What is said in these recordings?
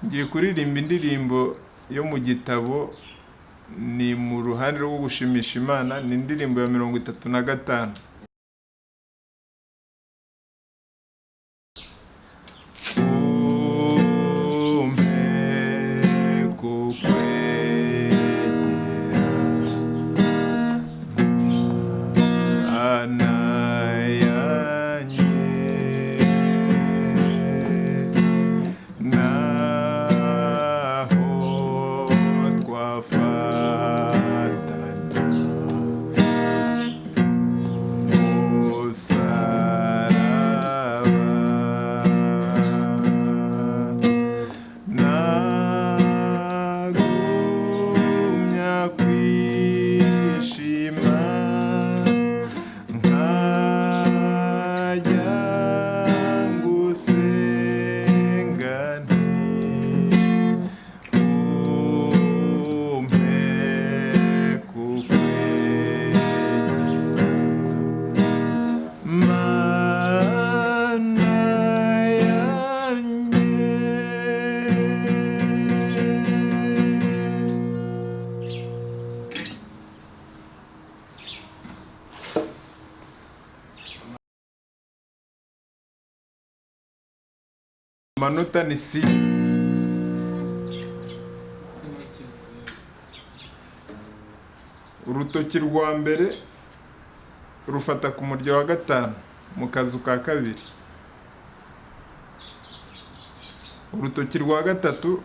Ngiye kuririmba indirimbo yo mu gitabo, ni mu ruhande rwo gushimisha Imana, ni indirimbo ya 35. Umpe kukwegera Mana yanjye, naho twafatanya umusaraba, nagumya kwishima nkajya ngusenga nti umpe kukwegera Mana yanjye. Amanota ni C. Urutoki rwa mbere rufata ku murya wa gatanu mu kazu ka kabiri, urutoki rwa gatatu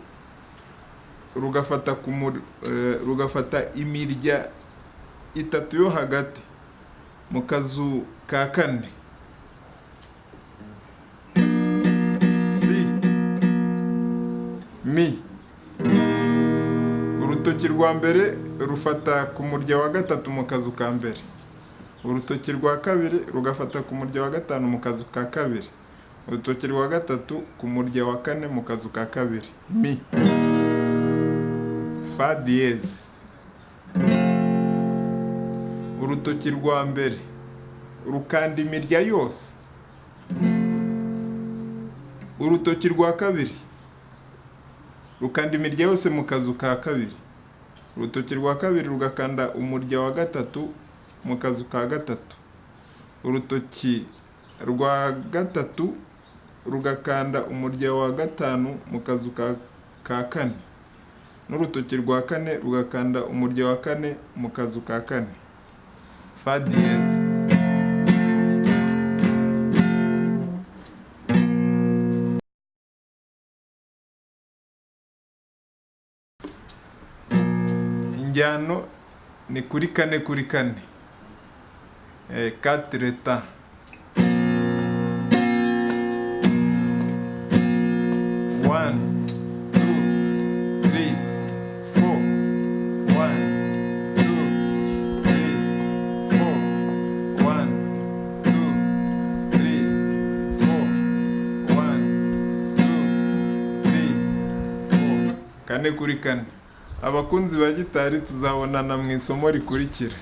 rugafata imirya itatu yo hagati mu kazu ka kane. Si mi. Urutoki rwa mbere rufata ku murya wa gatatu mu kazu ka mbere, urutoki rwa kabiri rugafata ku murya wa gatanu mu kazu ka kabiri, urutoki rwa gatatu ku murya wa kane mu kazu ka kabiri. Mi fa diyeze. Urutoki rwa mbere rukanda imirya yose, urutoki rwa kabiri rukanda imirya yose mu kazu ka kabiri, urutoki rwa kabiri rugakanda umurya wa gatatu mu kazu ka gatatu, urutoki rwa gatatu rugakanda umurya wa gatanu mu kazu ka kane, n'urutoki rwa kane rugakanda umurya wa kane mu kazu ka kane. Fa diyeze. Injyano ni kuri kane kuri kane, quatre temps. One, two, three, four. One, two, three, four. One, two, three, four. One, two, three, four. Kane kuri kane. Abakunzi ba gitari, tuzabonana mu isomo rikurikira.